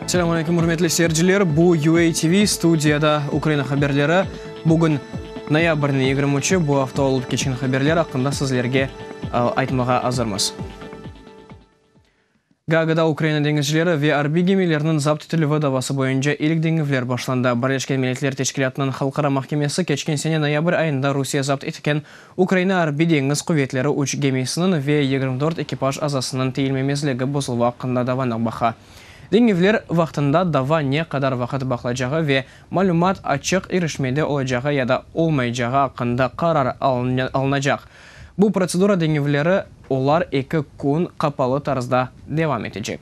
Selâm aleyküm, ürmetli seyirciler! Bu UA TV, studiyada Ukraina haberleri. Bugün noyabrniñ 23-i, bu afta olıp keçken haberler aqqında sizlerge aytmağa azırmız. Gaagada Ukraina deñizcileri ve arbiy gemileriniñ zapt etilüvi davası boyunca ilk diñlevler başlandı. Birleşken Milletler Teşkilâtınıñ Halqara mahkemesi keçken sene noyabr ayında Rusiye zapt etken Ukraina Arbiy-deñiz quvetleri üç gemisiniñ ve 24 ekipaj azasınıñ teyilmemezligi bozuluvı aqqında davanı baqa. Diñlevler vaqtında dava ne qadar vaqıt baqılacağı ve malümat açıq irişmede olacağı ya da olmaycağı aqqında qarar alınacaq. Bu protsedura diñlevleri olar eki kün qapalı tarzda devam etecek.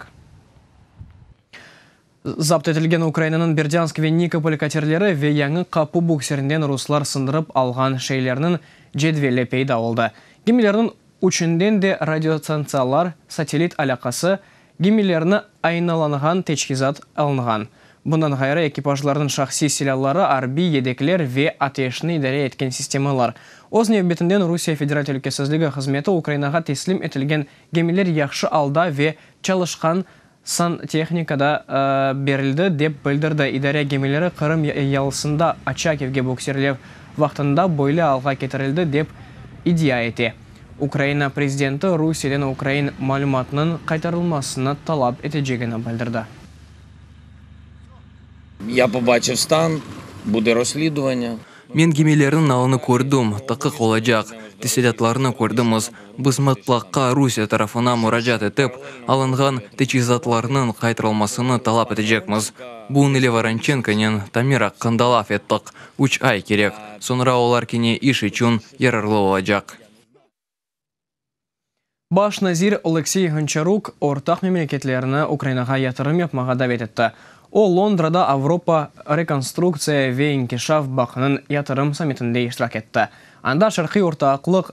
Zapt etilgen Ukrainanıñ Berdânsk ve Nikopol katerleri ve Yañı Qapu buksirinden ruslar sındırıp alğan şeylerniñ cedveli peyda oldı. Gemilerniñ üçünden de radiostantsiyalar, satellit alâqası, gemilerni aynalanğan teçhizat alınğan. Bundan ğayrı, ekipajlarnıñ şahsiy silâları, arbiy yedekler ve ateşni idare etken sistemalar. Öz nevbetinden Rusiye Federal Telükesizligi Hızmeti Ukrainağa teslim etilgen gemiler yahşı alda ve çalışqan santehnikada berildi, dep bildirdi. İdare gemileri Qırım yalısında Oçakivge buksirlev vaqtında böyle alğa ketirildi, dep iddia ete. Ukraina prezidenti Rusiyeden ukrain malümatınıñ qaytarılmasını talap etecegini bildirdi. Ya pobaçıv stan, bude rozsliduvannâ. Men gemilerniñ alını kördim, taqiq olacaq, tesilâtlarnı kördimiz. Biz mıtlaqqa Rusiye tarafına muracaat etip, alınğan teçhizatlarnıñ qaytarılmasını talap etecekmiz. Bunıñ ile Voronçenkonen tamir aqqında laf ettik, üç ay kerek, soñra olar kene iş içün yararlı olacaq. Baş nazir Oleksiy Ğonçaruk ortaq memleketlerni Ukrainağa yatırım yapmağa davet etti. O, Londrada Avropa rekonstruktsiya ve inkişaf bankınıñ yatırım sammitinde iştirak etti. Anda Şarqiy ortaqlıq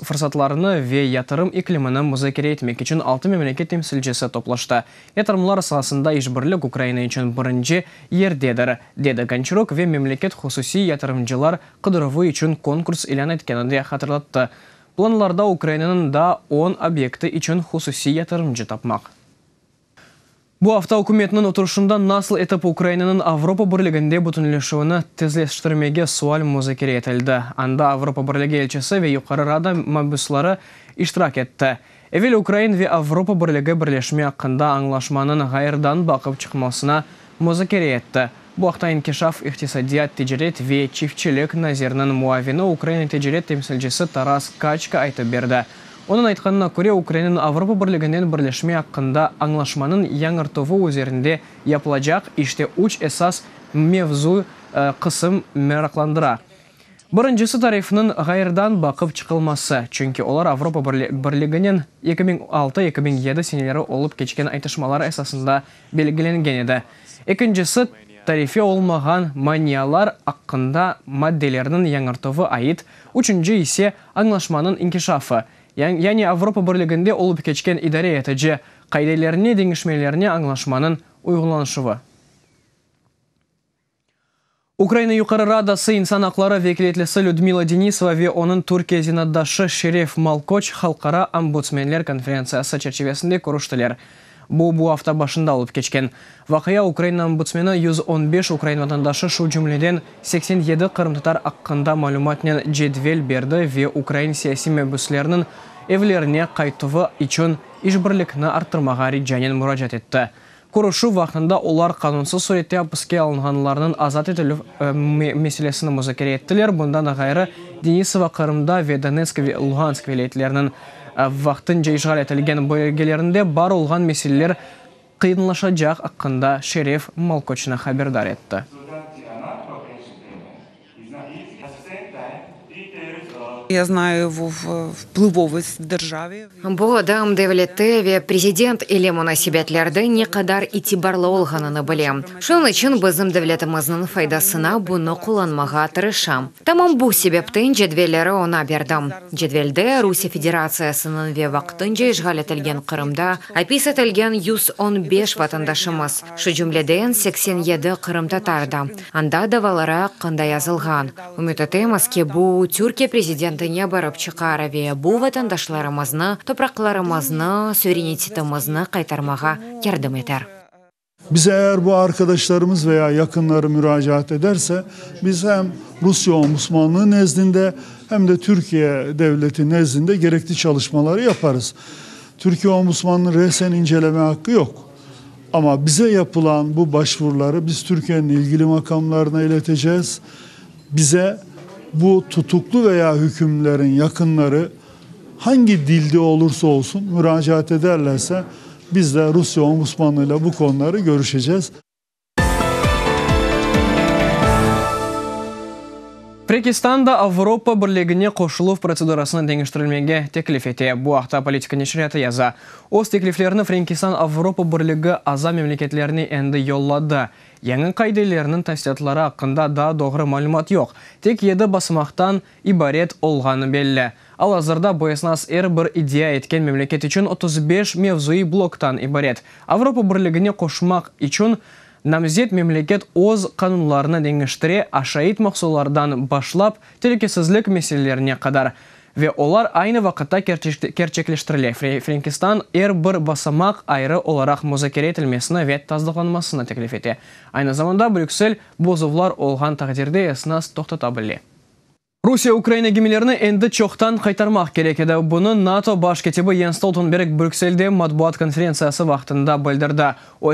fırsatlarını ve yatırım iklimini muzakere etmek içün altı memleket temsilcisi toplaştı. Yatırımlar saasında işbirlik Ukraina içün birinci yerdedir, dedi Gonçaruk ve memleket hususiy yatırımcılar qıdıruvı içün konkurs ilân etkenini de hatırlattı. Planlarda Ukrainanıñ daa on obyekti içün hususiy yatırımcı tapmaq. Bu afta ükümetniñ oturışında nasıl etip Ukrainanıñ Avropa Birliginde bütünleşüvini tezleştirmege sual muzakere etildi. Anda Avropa Birligi elçisi ve Yuqarı Rada mabüsları iştirak etti. Evel Ukrain ve Avropa Birligi birleşme aqqında añlaşmanıñ ğayrıdan baqıp çıqmasına muzakere etti. Bu aqta inkişaf, iqtisadiyat, ticaret ve çiftçilik naziriniñ muavini, Ukraina ticaret temsilcisi Taras Kaçka aytıp berdi. Onıñ aytqanına köre, Ukrainanıñ Avropa Birliginen birleşme aqqında añlaşmanıñ yañartuvı üzerinde yapılacaq işte üç esas mevzu qısım meraqlandıra. Birincisi tarifniñ ğayrıdan baqıp çıqılması, çünki olar Avropa Birliginen 2006, 2007 seneleri olıp keçken aytışmalar esasında belgilengen edi. Ekincisi, tarife olmağan manialar aqqında maddelerniñ yañartuvı ait, üçünci ise, añlaşmanıñ inkişafı, yani Avropa Birliginde olıp keçken idare etici qaidelerine deñişmelerine añlaşmanıñ uyğunlanışuvı. Ukraina Yuqarı Radası insan aqları vekilyetlisi Lüdmila Denisova ve onıñ Türkiye zenaatdaşı Şeref Malkoç Halqara ombudsmenler konferentsiyası çerçivesinde körüştiler. Bu, bu afta başında olıp keçken. Vaqia Ukraina ombudsmeni 115 ukrain vatandaşı, şu cümleden 87 qırımtatar aqqında malümatnen cedvel berdi ve ukrain siyasiy mabüsleriniñ evlerine qaytuvı içün işbirlikni arttırmağa ricanen muracaat etti. Körüşüv vaqtında olar qanunsız surette apiske alınğanlarnıñ azat etilüv meselesini muzakere ettiler. Bundan da ğayrı, Denisova Qırımda ve Donetsk ve Lugansk vilâyetleriniñ vaqtınca işğal etilgen bölgelerinde bar olğan meseleler qıyınlaşacaq aqqında Şeref Malkoçnı haberdar etti. Ya znayü ego vplıvovost v derjavi. Bu adam devlette ve prezident ile munasebetlerde ne qadar itibarlı olğanını bilem. Şunıñ içün bizim devletimizniñ faydasına bunı qullanmağa tırışam. Tamam bu sebepten cedvelleri oña berdim. Cedvelde Rusiye Federatsiyasınıñ ve vaqtınca işğal etilgen Qırımda apis etilgen 115 vatandaşımız, şu cümleden 87 qırımtatar da, Anda davaları aqqında yazılğan. Ümüt etemiz ki, bu Türkiye prezidentine barıp çıqar ve bu vatandaşlarımıznı, topraqlarımıznı, suverenitetimizni qaytarmağa yardım eter. Bize eğer bu arkadaşlarımız veya yakınları müracaat ederse, biz hem Rusya Ombudsmanlığı nezdinde hem de Türkiye devleti nezdinde gerekli çalışmaları yaparız. Türkiye Ombudsmanının resen inceleme hakkı yok. Ama bize yapılan bu başvuruları biz Türkiye'nin ilgili makamlarına ileteceğiz. Bize bu tutuklu veya hükümlülerin yakınları hangi dilde olursa olsun müracaat ederlerse biz de Rusya Ombudsmanıyla bu konuları görüşeceğiz. Frenkistan da Avropa Birligine qoşuluv protsedurasını deñiştirilmege teklif ete. Bu aqta Politika neşriyatı yaza. Öz tekliflerini Frenkistan Avropa Birligi aza memleketlerine endi yolladı. Yañı qaidelerniñ tafsilâtları aqqında daa doğru malümat yoq, tek yedi basamaqtan ibaret olğanı belli. Al-azırda bu esnas er bir iddia etken memleket içün 35 mevzuiy bloktan ibaret. Avropa Birligine qoşmaq içün namzet memleket öz qanunlarını deñiştire, aşayt mahsullardan başlap telükesizlik meselelerine qadar. Ve olar aynı vaqıtta kerçekleştirile. Frenkistan er bir basamaq ayrı olaraq muzakere etilmesini ve tasdıqlanmasını teklif ete. Aynı zamanda Brüksel, bozuvlar olğan taqdirde esnas toqtata bile. Rusiye Ukraina gemilerini endi çoqtan qaytarmaq kerek edi. Bunı NATO baş kâtibi Jens Stoltenberg Brükselde matbuat konferentsiyası vaqtında bildirdi. O,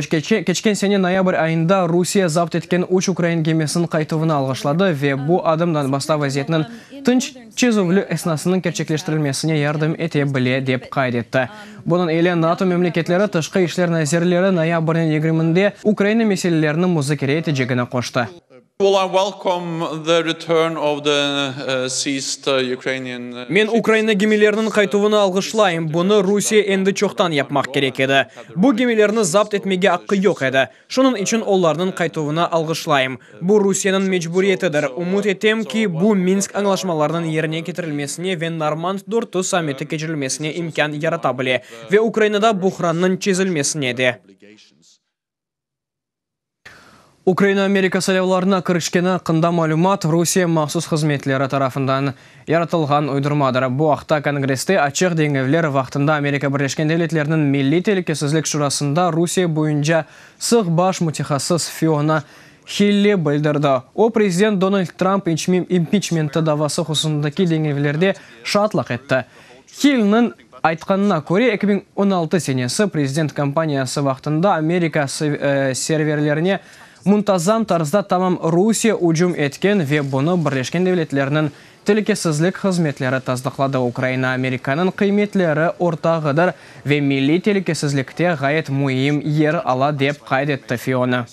keçken sene noyabr ayında Rusiye zapt etken üç ukrain gemisiniñ qaytuvını alğışladı ve bu adım Donbassta vaziyetniñ tınç çezüvli esnasınıñ kerçekleştirilmesine yardım ete bile, dep qayd etti. Bunıñ ile NATO memleketleri tışqı işler nazirleri noyabrniñ yigirminde Ukraina meselelerini muzakere etecegini qoştı. Men Ukraina gemileriniñ qaytuvını alğışlayım, bunı Rusiye endi çoqtan yapmaq kerek edi. Bu gemilerni zapt etmege aqqı yoq edi, şunıñ içün olarnıñ qaytuvını alğışlayım. Bu Rusiyeniñ mecburiyetidir. Ümüt etem ki, bu Minsk añlaşmalarınıñ yerine ketirilmesine ve Normand dörtü sammiti keçirilmesine imkân yarata bile ve Ukrainada buhrannıñ çezilmesine de. Ukraina Amerika saylavlarına kirişkeni aqqında malümat Rusiye mahsus hızmetleri tarafından yaratılğan uydurmadır. Bu aqta Kongresste açıq diñlevler vaqtında Amerika Birleşken Devletleriniñ Milliy telükesizlik şurasında Rusiye boyunca sıq baş mütehassıs Fiona Hilli bildirdi. O, prezident Donald Trump impiçmenti davası hususındaki diñlevlerde şaatlıq etti. Hillniñ aytqanına köre, 2016 senesi prezident kampaniyası vaqtında Amerika serverlerine muntazam tarzda tamam Rusiye ücüm etken ve bunı Birleşken Devletlerniñ telükesizlik hızmetleri tasdıqladı. Ukraina Amerikanıñ qıymetleri ortağıdır ve milliy telükesizlikte ğayet müim yer ala, dep qayd etti Fiona.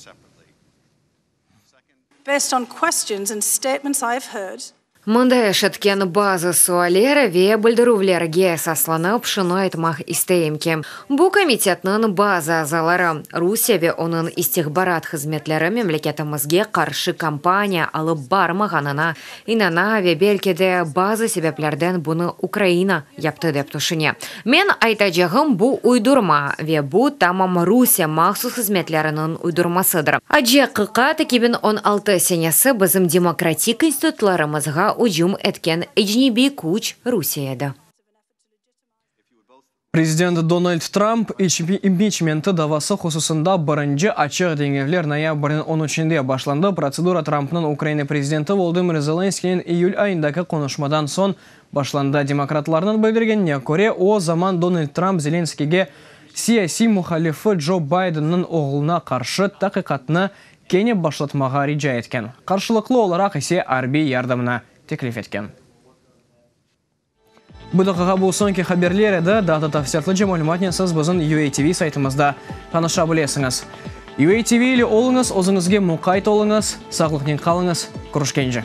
Mında eşitken bazı sualler ve bildirüvlerge esaslanıp şunı aytmaq isteyim ki, bu komitetniñ bazı azaları, Rusiye ve onıñ istihbarat hızmetleri memleketimizge qarşı kampaniya alıp barmağanına inana ve belki de bazı sebeplerden bunı Ukraina yaptı dep tüşüne. Men aytacağım, bu uydurma ve bu tamam Rusiye mahsus hızmetleriniñ uydurmasıdır. Acı aqiqat, 2016 senesi bizim demokratik institutlarımızğa ücüm etken ecnebiy küç Rusiye edi. Prezident Donald Trump impiçmenti davası hususında birinci açıq diñlevler noyabrniñ on üçünde başlandı. Protsedura Trumpnıñ Ukraina prezidenti Volodımır Zelenskiynen iyül ayındaki qonuşmadan soñ başlandı. Demokratlarnıñ bildirgenine köre, o zaman Donald Trump Zelenskiyge siyasiy muhalifi Joe Bidenniñ oğluna qarşı taqiqatnı kene başlatmağa rica etken, qarşılıqlı olaraq ise arbiy yardımnı teklif etken. Bu daqiqa bu soñki haberler edi. Daa da tafsilâtlıca malümatnen siz bizim UATV saytımızda tanışa bilesiñiz. UATV ile oluñız, özüñizge muqayt oluñız, sağlıqnen qalıñız, körüşkence!